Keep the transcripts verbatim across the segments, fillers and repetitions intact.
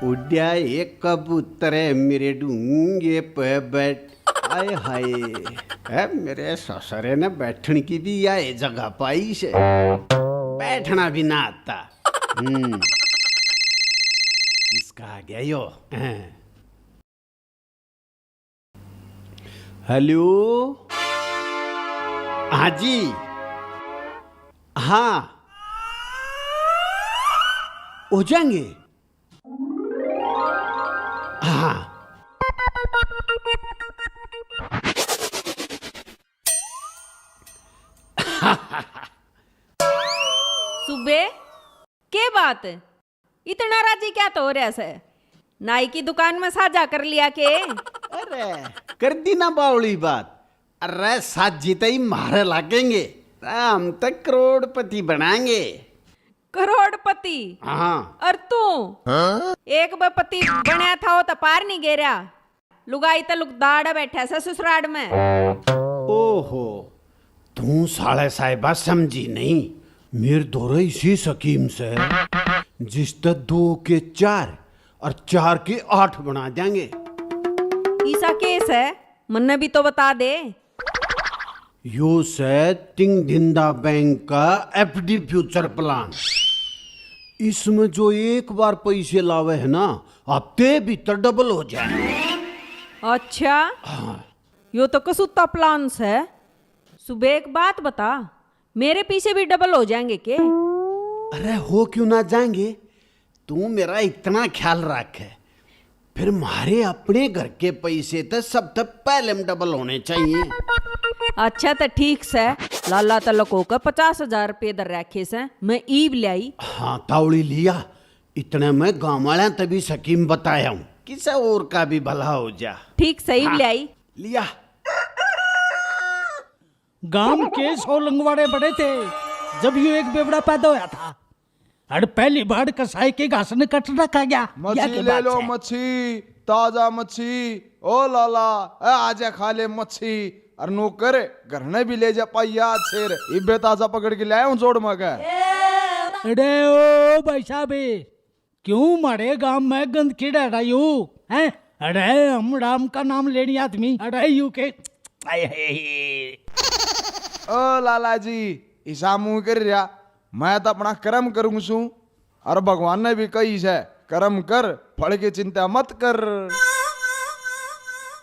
उड्या एक कबूतर है मेरे डूंगे पे बैठ। आय हाय, है मेरे ससुरे ने बैठन की भी आए जगह पाई से, बैठना भी ना आता। हम्म, इसका आ गया यो। हैं। हेलो, हाँ जी, हाँ, हो जाएंगे। हाँ। सुबे, के बात? इतना राजी क्या तो हो रहा से? नाई की दुकान में साझा कर लिया के? अरे, कर दी ना बावली बात। अरे, साझी तो ही मारे लागेंगे। हम तो करोड़पति बनाएंगे। करोड़पति? हाँ। और तू? हाँ? एक बपति बनया था, वो तो पार नहीं गेरा। लुगाई तो लुगदाड़ बैठा से ससुराड़ में। ओहो, तू साले साहिबा समझी नहीं। मेरे धोरे इसी स्कीम से जिसते दो के चार और चार के आठ बना देंगे। ईसा केस है, मन्ने भी तो बता दे। यो सै तिंग धिंदा बैंक का एफडी फ्यूचर प्लान। इसमें जो एक बार पैसे लावे है ना, हफ्ते भीतर डबल हो जाए। अच्छा, हाँ। यो तो कसूता प्लान सै। सुबह एक बात बता, मेरे पीछे भी डबल हो जाएंगे के? अरे, हो क्यों ना जाएंगे? तू मेरा इतना ख्याल रख है, फिर म्हारे अपने घर के पैसे तो सबसे पहले में डबल होने चाहिए। अच्छा तो ठीक सै, लाला तो लको के पचास हजार रुपये धर रखे सै, मैं ईब ल्याई। हाँ, तावली लिया, इतने में गांव वाले तभी स्कीम बताया हूँ, किसे और का भी भला हो जा। ठीक सै, ईब ल्याई। लिया। गांव के सौ लंगवाड़े पड़े थे, जब यू एक बेवड़ा पैदा होया था। अर पहली बार कसाई के घास ने कट रखा गया। मच्छी ले लो, मच्छी, ताजा मच्छी। ओ लाला, ए आजा खा ले मच्छी। अर नौकर, घर ने भी ले जा पाइया छेर। इब्बे ताजा पकड़ के लाया हूँ जोड़ मगे। अरे ओ भाई साहब, क्यों मारे गांव में गंदगी डाला यू, हैं? अरे हम राम का नाम लेनी आदमी, अरे यू के, आए हे हे। ओ लाला जी, इसा मुंह कर रहा, मैं तो अपना कर्म करूँ सूं, और भगवान ने भी कही से, कर्म कर, फल की चिंता मत कर।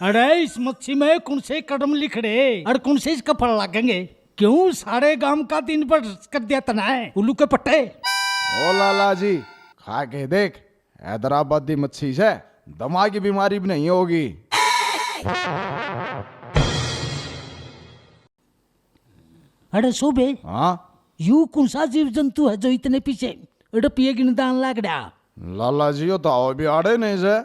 अरे इस मच्छी में कौन से कर्म लिखड़े और कौन से इसका फल लागेंगे? क्यों सारे गांव का दिन भर कर दिया तने उल्लू के पट्टे? ओ लाला जी, खा के देख, हैदराबादी मच्छी से दिमाग की बीमारी भी नहीं होगी। अरे शोभे, हाँ? यू कौन सा जीव जंतु है जो इतने पीछे डपिए गिनदान लाग रहा? लाला जी, यो तो आओ भी आड़े नहीं से।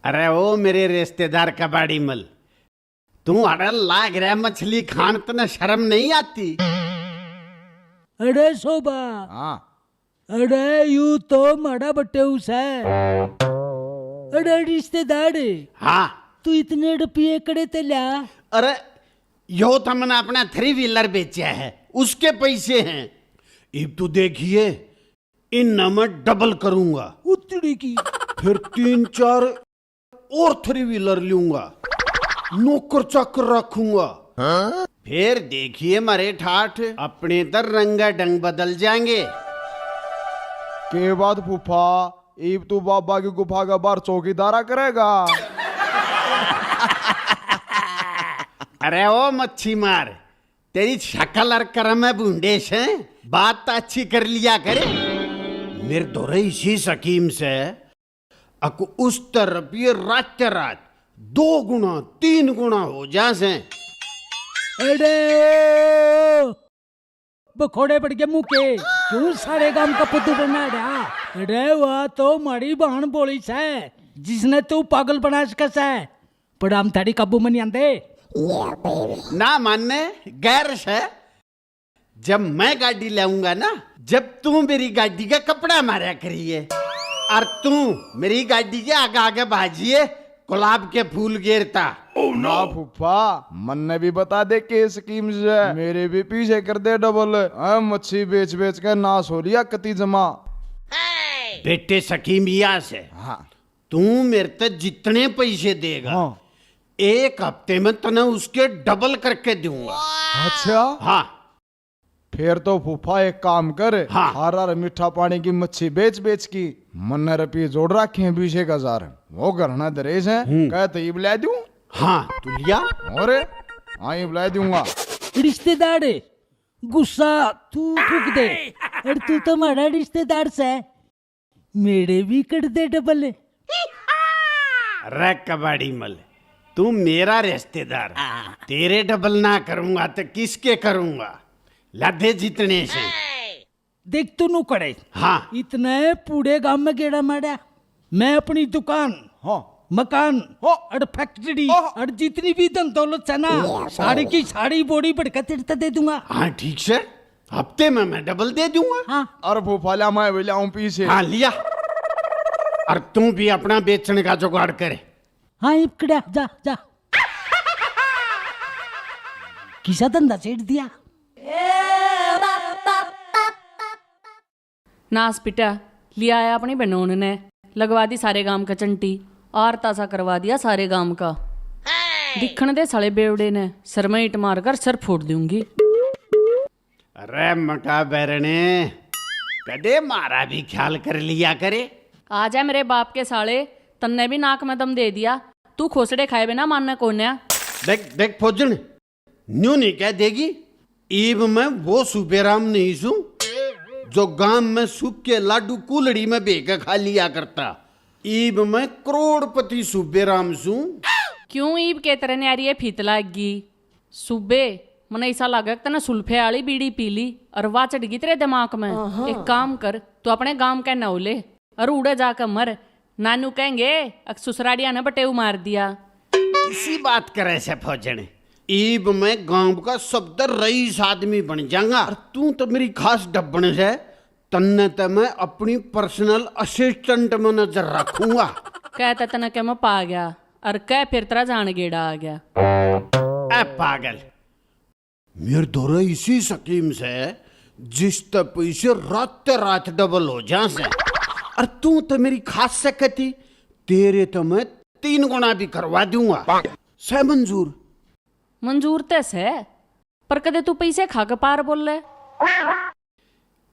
अरे ओ मेरे रिश्तेदार कबाड़ी मल, तू अड़े लाग रहा मछली खान, तने शर्म नहीं आती? अरे शोभा, हाँ। अरे यू तो माड़ा बट्टे उस है। अरे रिश्तेदार, हाँ। तू इतने रुपये कड़े ते ल्या? अरे यो तो मैंने अपना थ्री व्हीलर बेचा है, उसके पैसे हैं। इब तू देखिए, इन मैं डबल करूंगा। उतड़ी की। फिर तीन चार और थ्री व्हीलर लूंगा, नौकर चाकर रखूंगा। हाँ? फिर देखिए मारे ठाठ, अपने तर रंग ढंग बदल जाएंगे। के बात फूफा, इब तू बाबा की गुफा का बाहर चौकीदारा करेगा? अरे ओ मच्छी मार, तेरी शकल और कर्म है भूंडे से, बात तो अच्छी कर लिया करे। मेरे धोरे इसी स्कीम से अक उस तर रुपये रात रात दो गुणा, तीन गुणा हो जा से। अरे ओ, बखोड़े पड़ गए मुंह के, क्यों सारे गांव का फुद्दू बना रहा? अरे वाह, तो माड़ी बहन बोली से, जिसने तू पागल बना सके से। पर हम थारी काबू में नहीं आंदे। ना मानने गैर से। जब मैं गाड़ी लाऊंगा ना, जब तू मेरी गाड़ी का कपड़ा मारा करिए और तू मेरी गाड़ी के आगे आगे भाजिए, गुलाब के फूल गेरता। ना फूफा, मन्ने भी बता दे के स्कीम से मेरे भी पीछे कर दे डबल। हाँ, मच्छी बेच बेच के नाश हो लिया कति जमा। बेटे स्कीम या से, हाँ। तू मेरे ते जितने पैसे देगा, हाँ। एक हफ्ते में तने उसके डबल करके दूंगा। अच्छा। हाँ। फिर तो फूफा एक काम कर, हाँ। हर हर मीठा पानी की मच्छी बेच बेच की मन्ने रुपये जोड़ रखे हैं बीस एक हजार। वो घर ना दरेज है, हम्म। कह तो इब ला दूं। हाँ, तू लिया। अरे, हाँ, इब ला दूंगा। रिश्तेदार है, गुस्सा तू फूक दे। अरे तू तो हमारा रिश्तेदार से, मेरे भी कर दे डबल। अरे कबाड़ी मल, तू मेरा रिश्तेदार, हाँ। तेरे डबल ना करूंगा तो किसके करूंगा? ला दे जितने से। देख तू नू करे। हाँ। इतने पूरे गांव में गेड़ा मारा। मैं अपनी दुकान, हाँ। मकान, हाँ। और फैक्ट्री, हाँ। और जितनी भी धन दौलत है ना, हाँ। सारी की सारी बोरी भर के तेरे ते दे दूंगा। हाँ, ठीक से, हफ्ते में मैं डबल दे दूंगा। हाँ। और फूफा ला, मैं भी लाऊं पीछे। हाँ, लिया। और तू भी अपना बेचने का जुगाड़ करे। हाँ, इब कड़ा, जा, जा। किसा धंधा छेड़ दिया। नास पिटा, लिया आया अपनी बनोन ने, लगवा दी सारे गांव का चंटी, आरता सा करवा दिया सारे गांव का। दिखण दे साले बेवड़े ने, सर में ईंट मार कर सर फोड़ दूंगी। अरे मोटा बैरणे, कदे मारा भी ख्याल कर लिया करे। आ जा मेरे बाप के साले, तन्ने भी नाक में दम दे दिया, तू खोसड़े खाए बिना मानना कोन्या। देख, देख फौजन, न्यू नहीं कह देगी। ईब मैं वो सूबेराम नहीं सूं जो गांव में सूखे लाडू कूलड़ी में बे के खा लिया करता। ईब मैं करोड़पति सूबेराम सूं। क्यों ईब के तेरे न्यारी ये फीत लाग गई? सूबे, मने ऐसा लागे कि तने सुल्फे वाली बीड़ी पी ली और वा चढ़ गई तेरे दिमाग में। एक काम कर, तू अपने गांव के नौ ले और उड़े जाके मर। नानू कहेंगे, अक ससुराड़िया ने बटेऊ मार दिया। इसी बात करे से फौजन, ईब मैं गांव का सबसे रईस आदमी बन जाऊंगा। और तू तो मेरी खास डब्बन से, तन्ने ते मैं अपनी पर्सनल असिस्टेंट में नजर रखूंगा। कहता तने के मैं पा गया, और कह फिर तेरा जान गेड़ा आ गया। ए पागल, मेरे धोरे इसी स्कीम से जिस ते पैसे रात ते रात डबल हो जा से। और तू तो मेरी खास से कहती, तेरे तो मैं तीन गुना भी करवा दूंगा। सै मंजूर? मंजूर ते सै, पर कदे तू पैसे खा के पार बोल ले।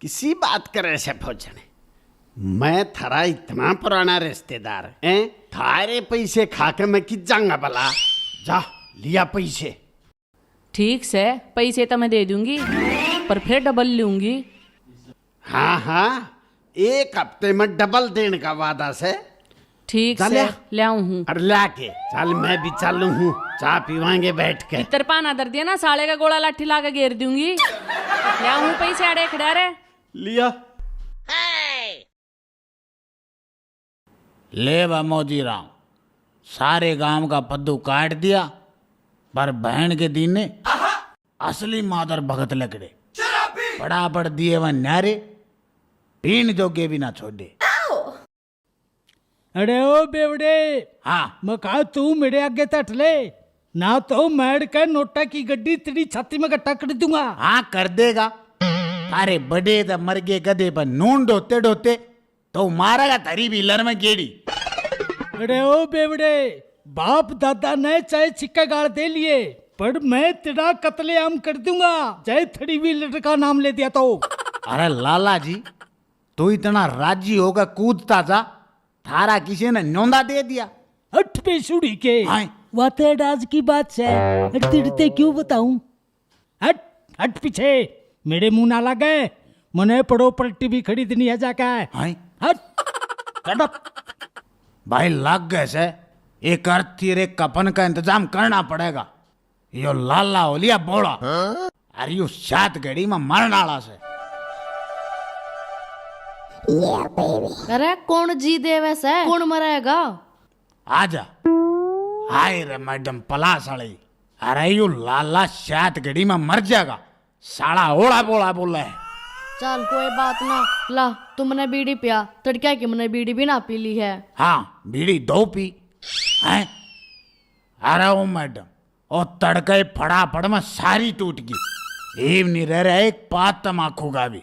किसी बात करे से फौजन? मैं थारा इतना पुराना रिश्तेदार, हैं? थारे पैसे खा के मैं कित जाऊंगा भला? जा, लिया पैसे। ठीक से, पैसे तो मैं दे दूंगी, पर फिर डबल लूंगी। हाँ, हाँ, एक हफ्ते में डबल देने का वादा से। ठीक से, ल्याऊं हूँ। अरे ला के चल, मैं भी चालू हूँ, चाय पीवाएंगे बैठ के। इतर पाना दर दिया ना साले का गोला लाठी ला के घेर दूंगी। ल्याऊं हूँ पैसे, आड़े खड़ा रे। लिया। ले बा मौजी राम, सारे गांव का पद्दू काट दिया, पर बहन के दीने असली मादर भगत लकड़े। फटाफट दिए व न्यारे, पीण जोगे भी ना छोड़े। अरे ओ बेवड़े, हाँ। मका तू मेरे आगे तट ले, ना तो मैड के नोटा की गड्डी तेरी छाती में गट्टा कर दूंगा। हाँ, कर देगा। थारे बड़े तो मर गए गधे पर नून ढोते ढोते तो मारेगा थारी भी लर में गेड़ी। अरे ओ बेवड़े, बाप दादा ने चाहे छिक्के गाल दे लिए, पर मैं तेरा कत्लेआम कर दूंगा, चाहे थड़ी भी लटका नाम ले दिया तो। अरे लाला जी, तू इतना राजी होकर कूदता जा, थारा किसी ने न्योंदा दे दिया? हट पे सुड़ी के। हाँ। वाते डाज की बात है, तिड़ते क्यों बताऊं? हट, हट पीछे, मेरे मुंह ना लागे। मने पड़ो पलटी भी खरीदनी है जाके। हाँ। हट। Shut up। भाई लाग गए से, एक अर्थी रे कफन का इंतजाम करना पड़ेगा। यो लाला हो लिया बोला। हाँ? अरे यो सात घड़ी में मरण आला से। अरे कौन जी देवे से, कौन मरेगा? आजा। हाय रे मैडम पलास वाली। अरे यो लाला सात घड़ी में मर जाएगा। साला ओला बोला बोले है। चल कोई बात ना, ला तुमने बीड़ी पिया, तड़क्या की मैंने बीड़ी भी ना पी ली है। हाँ, बीड़ी दो पी। हैं? अरे ओ मैडम, ओ तड़के फड़ाफड़ में सारी टूट गई। ईब नहीं रह रहा एक पात तमाकू का भी।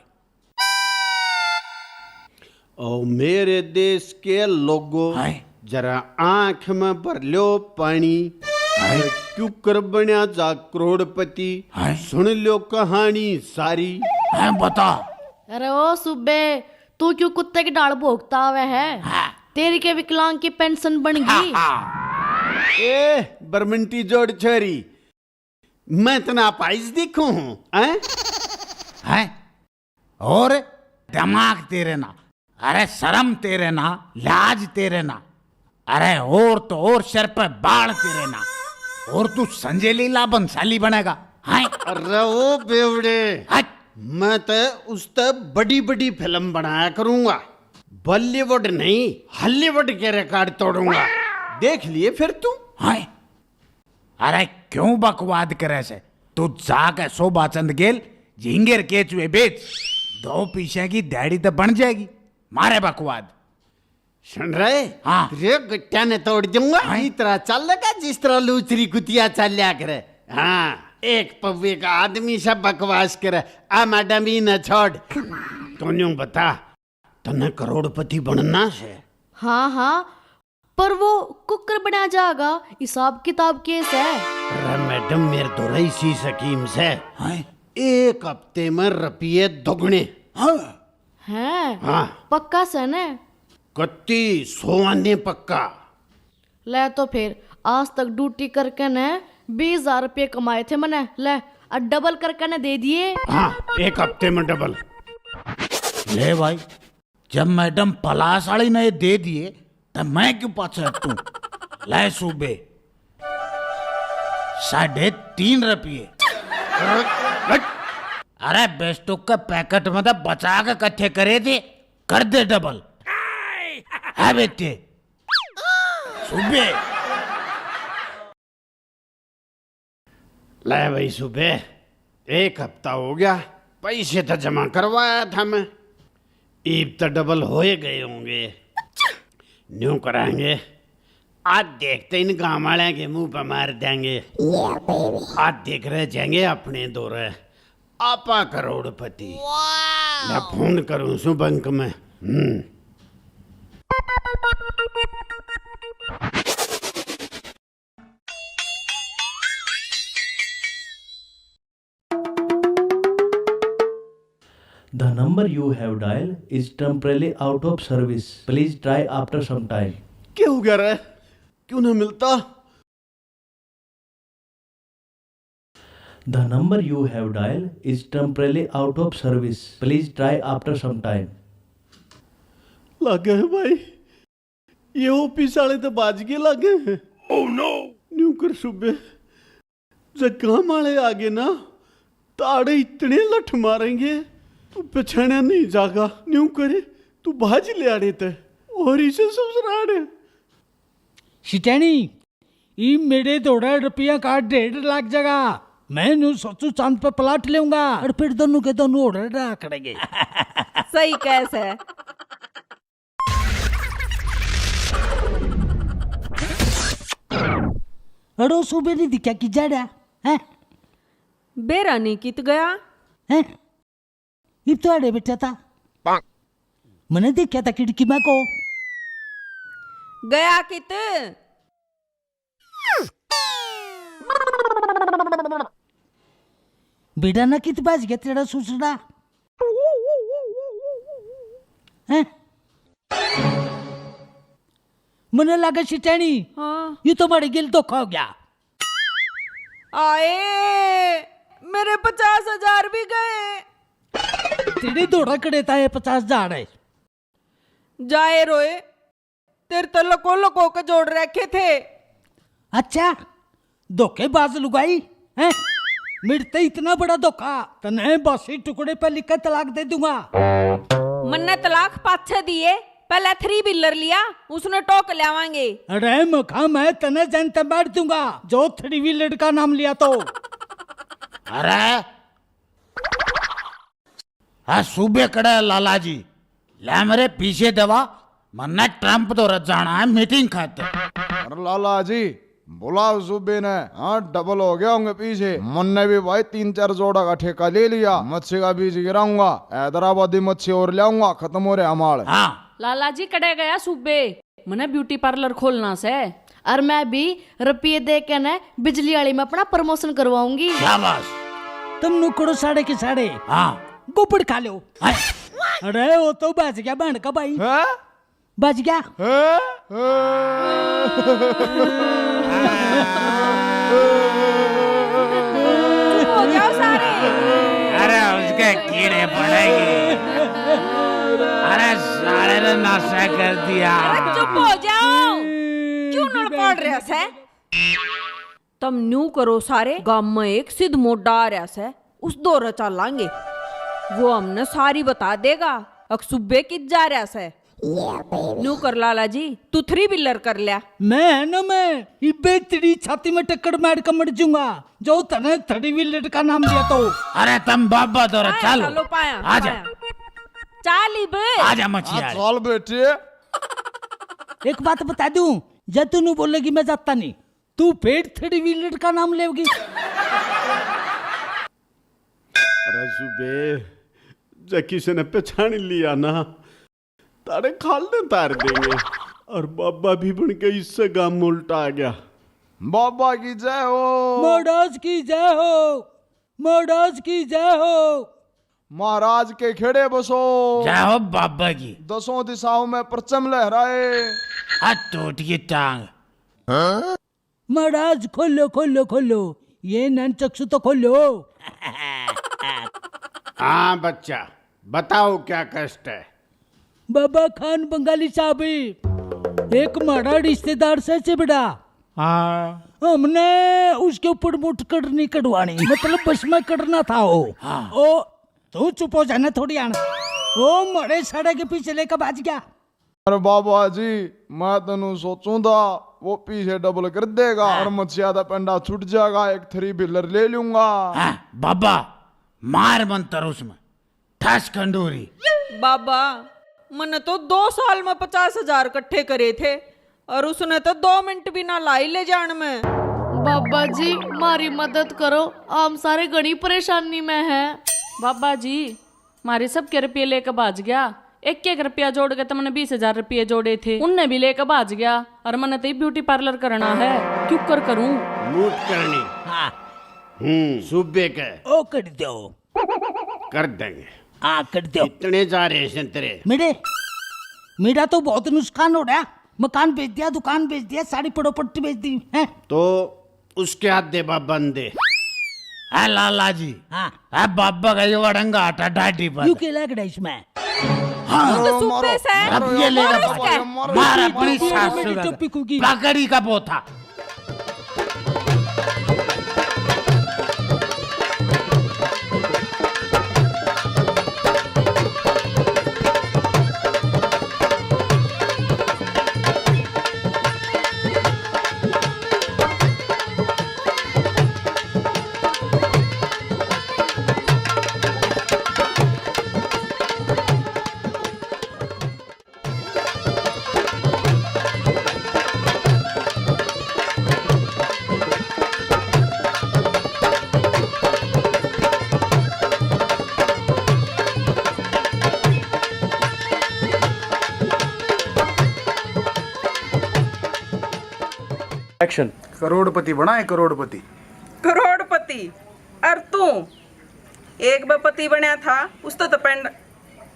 ओ मेरे देश के लोगो, हाय। जरा आंख में भर लो पानी। हाय। क्यूकर बण्या जा करोड़पति, हाय। सुन लो कहानी सारी। हैं, बता। अरे ओ सूबे, तू क्यों कुत्ते की ढाल भोंकता आवे है? हाँ। तेरी के विकलांग की पेंशन बन गई? हाँ। ए बरमंटी जोड़ छोरी, मैं तना पाइस दिखूं हूँ, हैं? हैं? और दिमाग तेरे ना, अरे शर्म तेरे ना, लाज तेरे ना, अरे और तो और सिर पे बाल तेरे ना, और तू संजय लीला बंसाली बनेगा, हैं? अरे ओ बेवड़े, हट। मैं तो उस ते बड़ी बड़ी फिल्म बनाया करूंगा, बॉलीवुड नहीं, हॉलीवुड के रिकॉर्ड तोड़ूंगा। देख लिए फिर तू। हैं? अरे क्यों बकवाद करे से? तू जाके शोभा चंद गेल झींगे र केचुए बेच, दो पीसे की दिहाड़ी तो बन जाएगी। मारे बकवाद। सुन रहे? हाँ। तेरे गट्टिया ने तोड़ दूंगा। हाँ। इस तरह चलेगा जिस तरह लूचरी कुतिया चल्या करे। हाँ, एक पौवे का आदमी से बकवास करे। आ मैडम, ही न छोड़। तू न्यू बता, तन्ने करोड़पति बनना से? हाँ हाँ, पर वो कुकर बना जाएगा, हिसाब किताब केस है। अरे मैडम, मेरे तो रही सी स्कीम से। हैं? एक हफ्ते में रुपये दोगुने। हाँ। हैं? हाँ। पक्का से ने? कत्ती सौ आने पक्का। ले तो फिर, आज तक ड्यूटी करके ने बीस हजार रुपये कमाए थे मैंने, ले और डबल करके ने दे दिए। हाँ, एक हफ्ते में डबल। ले भाई, जब मैडम पलास वाली ने दे दिए, तो मैं क्यों पाछे हटूं? ले सूबे, साढ़े तीन रुपये। अरे बिस्टुक के पैकेट में तो बचा के कट्ठे करे थे, कर दे डबल। है बेटे, सूबे। ले भाई सूबे, एक हफ्ता हो गया, पैसे तो जमा करवाया था मैं, ईब तो डबल हो ही गए होंगे। न्यू कराएंगे, आज देखते इन गांव वाले के मुंह पे मार देंगे। आज देख रह जाएंगे अपने दौरे, आपा करोड़पति। मैं फोन करूं सु बैंक में। हम्म। The number you have dialed is temporarily out of service. Please try after some time. क्या हो गया रे? क्यों ना मिलता? The number you have dialed is temporarily out of service. Please try after some time. लागे है भाई, ये ऑफिस वाले तो बाज के लागे हैं। Oh no! न्यू कर सुबे, जब काम वाले आ गए ना, ताड़े इतने लठ मारेंगे, तू पछाणा नहीं जागा। न्यू करे, तू भाज ले आड़े ते और इसे ससुराड़े। सिटैनी, ई मेरे धोड़े रुपया का डेढ़ लाख जगह, मैं न्यू सोचू चांद पे प्लाट लेऊंगा और फिर दोनों के दोनों ओढ़े रहा करेंगे। सही कह से। अड़ो सूबे नहीं दिखा कि जड़ा है। बेरा नहीं कित गया? हैं? इब तो आड़े बैठा था। मने देखा था खिड़की में को। गया कित? बेटा ना कित बाज गया तेरा सुसरा? हैं? मने लगा सिटैनी। हाँ। ये तो मारे गेल धोखा हो गया। आए, मेरे पचास हजार भी गए। तेरे धोड़ा कड़े था ये पचास हजार है। जाए रोए, तेरे तो लको लको के जोड़ रखे थे। अच्छा, धोखेबाज लुगाई, हैं? मेरे ते इतना बड़ा धोखा, तने बासी टुकड़े पे लिख के तलाक दे दूंगा। मन्ने तलाक पाछे दिए, पहले थ्री व्हीलर लिया, उसने टोक ल्यावांगे। अरे मखा, मैं तने जन ते बैठ दूंगा, जो थ्री व्हीलर का नाम लिया तो। अरे, हाँ, सूबे कड़े लाला जी, ले मेरे पीछे दवा, मन्ने ट्रंप तो रजाना है मीटिंग खाते। अरे लाला जी, बुलाओ सूबे ने। हाँ, डबल हो गया होंगे पीछे। मन्ने भी भाई तीन चार जोड़ा का ठेका ले लिया। मच्छी का बीज गिराऊंगा, हैदराबादी मच्छी और लाऊंगा, खत्म हो रहा माल। हाँ। लाला जी, कड़े गया सूबे? मने ब्यूटी पार्लर खोलना से। और मैं भी रुपये दे के ने बिजली वाली में अपना प्रमोशन करवाऊंगी। शाबाश। तुम नुकड़ो साढ़े के साढ़े। हाँ। गोपड़ खा लो। हैं? अरे, वो तो बच गया बहन का भाई। हैं? बच गया। हैं? चुप हो जाओ सारे। अरे, उसके कीड़े पड़ेंगे। अरे, साले ने नशा कर दिया। अरे, चुप हो जाओ। क्यों नड़पड़ रहे से? तम न्यू करो सारे, गाम में एक सिद्ध मोटा आ रहा से, उस दौरे चालांगे। वो हमने सारी बता देगा, अक सुबे कित जा रहा से। न्यू कर लाला जी, तू थ्री व्हीलर कर लिया। मैं है ना, मैं इबे तेरी छाती में टक्कर मार के मर जाऊंगा, जो तने थ्री व्हीलर का नाम दिया तो। अरे तम बाबा दौरे पाया, चालो। चालो, पाया, आजा। पाया। चाल इब। आजा मछिया। हाँ, चाल बेटे। एक बात बता दूं, जब तू न्यू बोलेगी मैं जाता नहीं। तू पेट थड़ी भी लड़का नाम लेवगी। अरे सुबे, जै किसी ने पहचान लिया ना, तारे खाल ने तार देंगे। और बाबा भी बन के इससे गाम में उल्टा आ गया। बाबा की जय हो। महाराज की जय हो। महाराज की जय हो। महाराज के खेड़े बसो। जय हो बाबा की। दसों दिशाओं में परचम लहराए। हाथ टूट गई टांग। महाराज, खोलो, खोलो, खोलो, ये नैन चक्षु तो खोलो। हाँ बच्चा, बताओ क्या कष्ट है? बाबा खान बंगाली साहब, एक म्हारा रिश्तेदार से चिबड़ा। हाँ। हमने उसके ऊपर मुठ करनी कढ़वानी, मतलब बस में करना था वो। हाँ। ओ, तू चुप हो जाना थोड़ी आन। ओ मरे साड़े के पीछे लेकर भाज गया। अरे बाबा जी, मैं तनु सोचूं था, वो पीछे डबल कर देगा। हाँ। और मच्छिया दा पेंडा छूट जाएगा, एक थ्री व्हीलर ले लूंगा। हाँ, बाबा, मार मंत्र उसमें, ठस खंडूरी। बाबा, मन्ने तो दो साल में पचास हजार इकट्ठे करे थे और उसने तो दो मिनट भी ना लाई ले जान में। बाबा जी, मारी मदद करो, हम सारे घणी परेशानी में हैं। बाबा जी, म्हारे सबके रुपये लेके भाज गया। एक एक रुपया जोड़ के तमने बीस हजार रुपये जोड़े थे, उनने भी लेके भाज गया। और मने तो ब्यूटी पार्लर करना है, क्यों कर करूं? मूठ करनी। हाँ। हम्म, सूबे के। ओ कर दो। कर देंगे। हाँ, कर दो। कितने जा रहे हैं तेरे? मेरे, मेरा तो बहुत नुकसान हो रहा। मकान बेच दिया, दुकान बेच दिया, सारी प्रॉपर्टी बेच दी है। तो उसके हाथ दे बाबा ने दे। है लाला जी। हाँ। है बाबा का ये वड़ंगा आटा डाटी पर। यू के लग रहा इसमें? हाँ। तो सुप्पे से अब ये लेगा मारो बाबा। इसके। मार अपनी सासू का। टोपी कुकी। पकड़ी का बोथा। एक्शन। करोड़पति बना है, करोड़पति। करोड़पति? और तू एक बार पति बनया था, उस तो, तो पेंड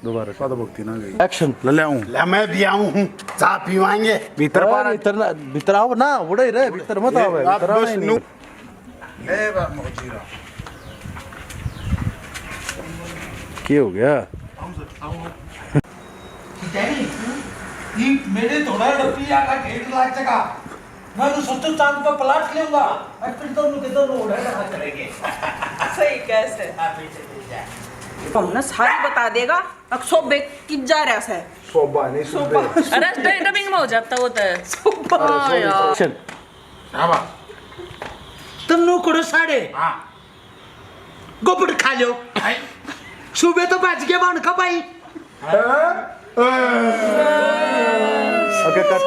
दोबारा से। पद भक्ति ना गई। एक्शन। ले ले आऊं। ले मैं भी आऊं हूं, चाय पीवाएंगे। भीतर ए, बाहर। भीतर ना, भीतर आओ ना, उड़े रहे, भीतर मत आओ, आप भीतर बस आना ही नु-, नहीं। ले बा मौजीरा। क्या हो गया? आओ सर, आओ, आओ। ठीक है नी? ये मेरे थोड़ा रुपया का ढेर लाख टका। मैं तो सोचो चांद पे प्लाट लूंगा और फिर दोनों के दोनों उड़ा रहा करेंगे। सही कैसे? हाँ, बेटे, बेटे। तो हमने सारी बता देगा, अब सोबे कित जा रहा से। सोबा नहीं, सोबा। सोबे। अरे, डबिंग में हो जाता वो तो। सोबा। हाँ, यार। चल। हाँ, बा। तुम नु करो साढ़े। हाँ। गोपड़ खा लो। हाय। सुबह तो बच गए बन का भाई। हाँ? अगे कट।